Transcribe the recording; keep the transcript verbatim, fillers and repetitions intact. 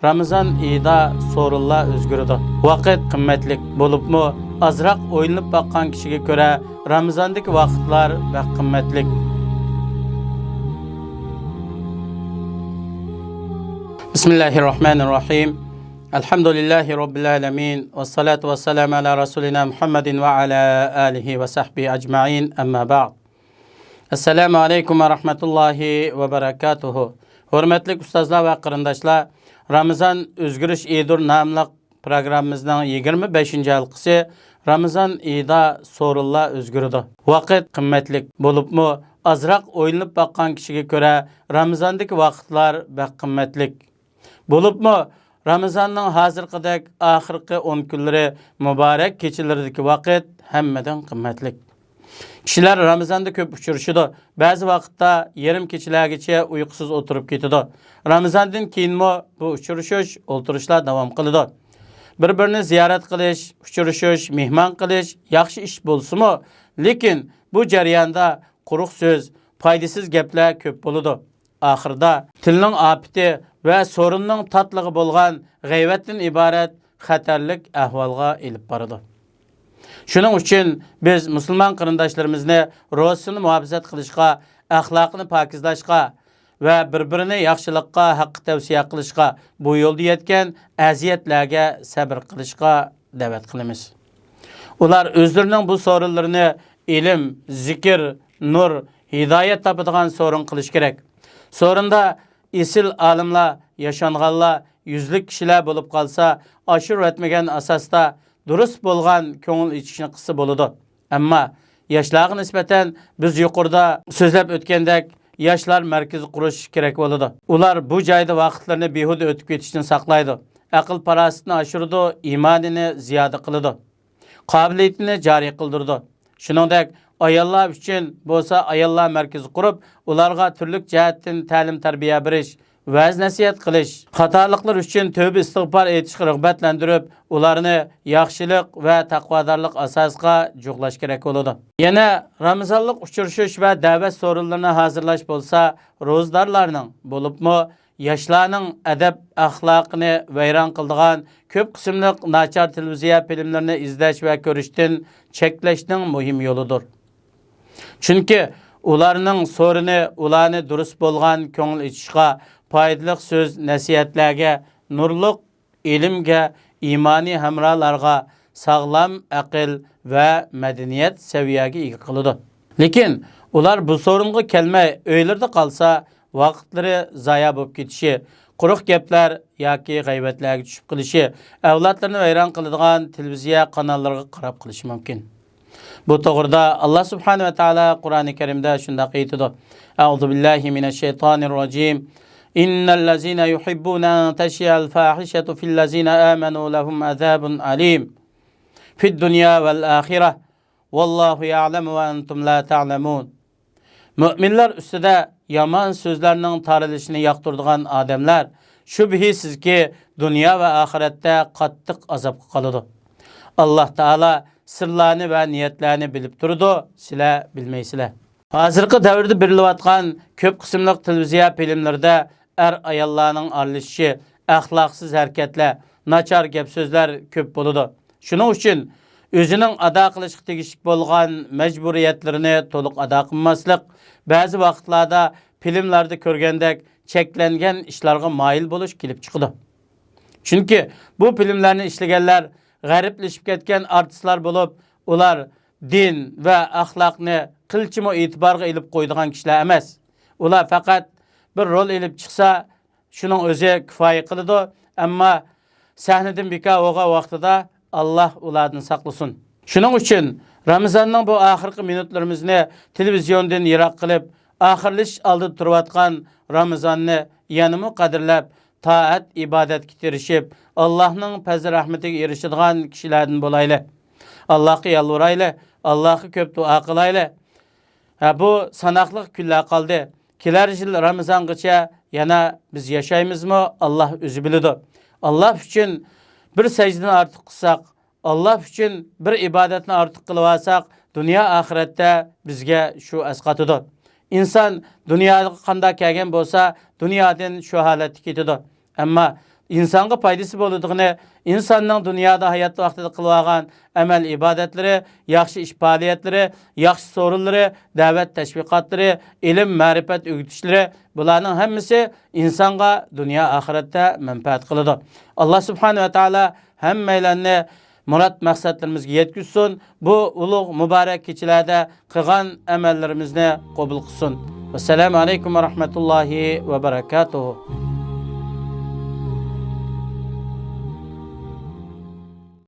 رامىزان ئېيىدا سورۇنلار ئۆزگىرىدۇ. ۋاقىت قىممەتلىك، بولۇپمۇ ئازراق ئويلىنىپ باققان كىشىگە كۆرە، رامىزاندىكى ۋاقىتلار بەك قىممەتلىك. بىسمىللاھىررەھمانىررەھىم. ئەلھەمدۇلىللاھى رەببىل ئالەمىن. ۋەسسالاتۇ ۋەسسالامۇ ئەلا رەسۇلىنا مۇھەممەدىن ۋە ئالا ئالىھى ۋە سەھبىھى ئەجمەئىن. ئەمما بەئد. ئەسسالامۇ ئەلەيكۇم ۋە رەھمەتۇللاھى ۋە بەرەكاتۇھۇ. ھۆرمەتلىك ئۇستازلار ۋە قېرىنداشلار، رامىزان ئۆزگىرىش ئېيىدۇر ناملىق پروگراممىمىزنىڭ يىگىرمە بەشىنچى ھالقىسى، رامىزان ئېيىدا سورۇنلار ئۆزگىرىدۇ. ۋاقىت قىممەتلىك، بولۇپمۇ ئازراق ئويلىنىپ باققان كىشىگە كۆرە، رامىزاندىكى ۋاقىتلار بەك قىممەتلىك. بولۇپمۇ رامىزاننىڭ ھازىرقىدەك ئاخىرقى ئون كۈنلىرى، مۇبارەك كېچىلىرىدىكى ۋاقىت ھەممىدىن قىممەتلىك. كىشىلەر رامىزاندا كۆپ ئۇچرىشىدۇ. بەزى ۋاقىتتا يېرىم كېچىلەرگىچە ئۇيقۇسىز ئولتۇرۇپ كېتىدۇ. رامىزاندىن كېيىنمۇ بۇ ئۇچرىشىش، ئولتۇرۇشلار داۋام قىلىدۇ. بىر-بىرىنى زىيارەت قىلىش، ئۇچرىشىش، مېھمان قىلىش ياخشى ئىش بولسىمۇ، لېكىن بۇ جەرياندا قۇرۇق سۆز، پايدىسىز گەپلەر كۆپ بولىدۇ. ئاخىرىدا تىلنىڭ ئاپىتى ۋە سورۇننىڭ تاتلىقى بولغان غەيۋەتتىن ئىبارەت خەتەرلىك ئەھۋالغا ئېلىپ بارىدۇ. شۇنىڭ ئۈچۈن بىز مۇسۇلمان قېرىنداشلىرىمىزنى روزىسىنى مۇھاپىزەت قىلىشقا، ئەخلاقىنى پاكىزلاشقا ۋە بىر-بىرىنى ياخشىلىققا، ھەققە تەۋسىيە قىلىشقا، بۇ يولدا يەتكەن ئەزىيەتلەرگە سەبرى قىلىشقا دەۋەت قىلىمىز. ئۇلار ئۆزلىرىنىڭ بۇ سورۇنلىرىنى ئىلىم، زىكىر، نۇر، ھىدايەت تاپىدىغان سورۇن قىلىش كېرەك. سورۇندا ئېسىل ئالىملار، ياشانغانلار، يۈزلۈك كىشىلەر بولۇپ قالسا، ئاشۇرۇۋەتمىگەن ئاساستا دۇرۇس بولغان كۆڭۈل ئېچىشنى قىلسا بولىدۇ. ئەمما ياشلارغا نىسبەتەن بىز يۇقىرىدا سۆزلەپ ئۆتكەندەك ياشلار مەركىزى قۇرۇش كېرەك بولىدۇ. ئۇلار بۇ جايدا ۋاقىتلىرىنى بىھۇدە ئۆتۈپ كېتىشتىن ساقلايدۇ. ئەقىل-پاراسىتىنى ئاشۇرىدۇ، ئىمانىنى زىيادە قىلىدۇ. قابىلىيىتىنى جارى قىلدۇرىدۇ. شۇنىڭدەك ئاياللار ئۈچۈن بولسا ئاياللار مەركىزى قۇرۇپ، ئۇلارغا تۈرلۈك جەھەتتىن تەلىم-تەربىيە بېرىش، ۋەز-نەسىھەت قىلىش، خاتالىقلار ئۈچۈن تۆبە-ئىستىغپار ئېيتىشقا رىغبەتلەندۈرۈپ، ئۇلارنى ياخشىلىق ۋە تەقۋادارلىق ئاساسىغا جۇغلاش كېرەك بولىدۇ. يەنە رامىزانلىق ئۇچرىشىش ۋە دەۋەت سورۇنلىرىنى ھازىرلاش بولسا، روزىدارلارنىڭ، بولۇپمۇ ياشلارنىڭ ئەدەپ-ئەخلاقىنى ۋەيران قىلىدىغان كۆپ قىسىملىق ناچار تېلېۋىزىيە فىلىملىرىنى ئىزدەش ۋە كۆرۈشتىن چەكلەشنىڭ مۇھىم يولىدۇر. چۈنكى ئۇلارنىڭ سورۇنى ئۇلارنى دۇرۇس بولغان كۆڭۈل ئېچىشقا، پايدىلىق سۆز-نەسىھەتلەرگە، نۇرلۇق ئىلىمگە، ئىمانىي ھەمراھلارغا، ساغلام ئەقىل ۋە مەدەنىيەت سەۋىيەگە ئىگە قىلىدۇ. لېكىن ئۇلار بۇ سورۇنغا كەلمەي، ئۆيلىرىدە قالسا، ۋاقىتلىرى زايا بولۇپ كېتىشى، قۇرۇق گەپلەر ياكى غەيۋەتلەرگە چۈشۈپ قېلىشى، ئەۋلادلىرىنى ۋەيران قىلىدىغان تېلېۋىزىيە قاناللىرىغا قاراپ قېلىشى مۇمكىن. بۇ توغرىدا ئاللا سۇبھانەھۇ ۋە تائالا قۇرئانى كەرىمدە شۇنداق ئېيتىدۇ: أعوذ بالله من الشيطان الرجيم. إن الذين يحبون أن تشيع الفاحشة في الذين آمنوا لهم عذاب أليم في الدنيا والآخرة والله يعلم وأنتم لا تعلمون. مۆمىنلەر ئۈستىدە يامان سۆزلەرنىڭ تارىلىشىنى ياقتۇرىدىغان ئادەملەر شۈبھىسىزكى دۇنيا ۋە ئاخىرەتتە قاتتىق ئازابقا قالىدۇ. ئاللا تائالا سىرلارنى ۋە نىيەتلەرنى بىلىپ تۇرىدۇ، سىلەر بىلمەيسىلەر. ھازىرقى دەۋردە بېرىلىۋاتقان كۆپ قىسىملىق تېلېۋىزىيە فىلىملىرىدە ئەر-ئاياللارنىڭ ئارىلىشىشى، ئەخلاقسىز ھەرىكەتلەر، ناچار گەپ-سۆزلەر كۆپ بولىدۇ. شۇنىڭ ئۈچۈن ئۆزىنىڭ ئادا قىلىشقا تېگىشلىك بولغان مەجبۇرىيەتلىرىنى تولۇق ئادا قىلماسلىق، بەزى ۋاقىتلاردا فىلىملاردا كۆرگەندەك چەكلەنگەن ئىشلارغا مايىل بولۇش كېلىپ چىقىدۇ. چۈنكى بۇ فىلىملەرنى ئىشلىگەنلەر غەربلىشىپ كەتكەن ئارتىسلار بولۇپ، ئۇلار دىن ۋە ئەخلاقنى قىلچىمۇ ئېتىبارغا ئېلىپ قويىدىغان كىشىلەر ئەمەس. ئۇلار پەقەت بىر رول ئېلىپ چىقسا، شۇنىڭ ئۆزى كۇپايە قىلىدۇ. ئەمما سەھنىدىن بىكار بولغان ۋاقتىدا ئاللا ئۇلاردىن ساقلىسۇن. شۇنىڭ ئۈچۈن رامىزاننىڭ بۇ ئاخىرقى مىنۇتلىرىمىزنى تېلېۋىزىيوندىن يىراق قىلىپ، ئاخىرلىشىش ئالدىدا تۇرۇۋاتقان رامىزاننى يەنىمۇ قەدىرلەپ، تائەت-ئىبادەتكە تىرىشىپ، ئاللانىڭ پەزلى-رەھمىتىگە ئېرىشىدىغان كىشىلەردىن بولايلى. ئاللاغا يالۋۇرايلى، ئاللاغا كۆپ دۇئا قىلايلى. ھە، بۇ ساناقلىق كۈنلەر قالدى. كېلەر يىل رامىزانغىچە يەنە بىز ياشايمىزمۇ، ئاللا ئۆزى بىلىدۇ. ئاللا ئۈچۈن بىر سەجدىنى ئارتۇق قىلساق، ئاللا ئۈچۈن بىر ئىبادەتنى ئارتۇق قىلىۋالساق، دۇنيا ئاخىرەتتە بىزگە شۇ ئەسقاتىدۇ. ئىنسان دۇنياغا قانداق كەلگەن بولسا، دۇنيادىن شۇ ھالەتتە كېتىدۇ. ئەمما ئىنسانغا پايدىسى بولىدىغىنى، ئىنساننىڭ دۇنيادا ھايات ۋاقتىدا قىلىۋالغان ئەمەل ئىبادەتلىرى، ياخشى ئىش پائالىيەتلىرى، ياخشى سورۇنلىرى، دەۋەت تەشۋىقاتلىرى، ئىلىم مەرىپەت ئۆگىتىشلىرى، بۇلارنىڭ ھەممىسى ئىنسانغا دۇنيا ئاخىرەتتە مەنپەئەت قىلىدۇ. ئاللا سۇبھانەھۇ ۋە تائالا ھەممەيلەننى مۇراد مەقسەتلىرىمىزگە يەتكۈزسۇن. بۇ ئۇلۇغ مۇبارەك كېچىلەردە قىلغان ئەمەللىرىمىزنى قوبۇل قىلسۇن. ۋەسسالامۇ ئەلەيكۇم ۋە رەھمەتۇللاھى ۋە بەرەكاتۇھۇ.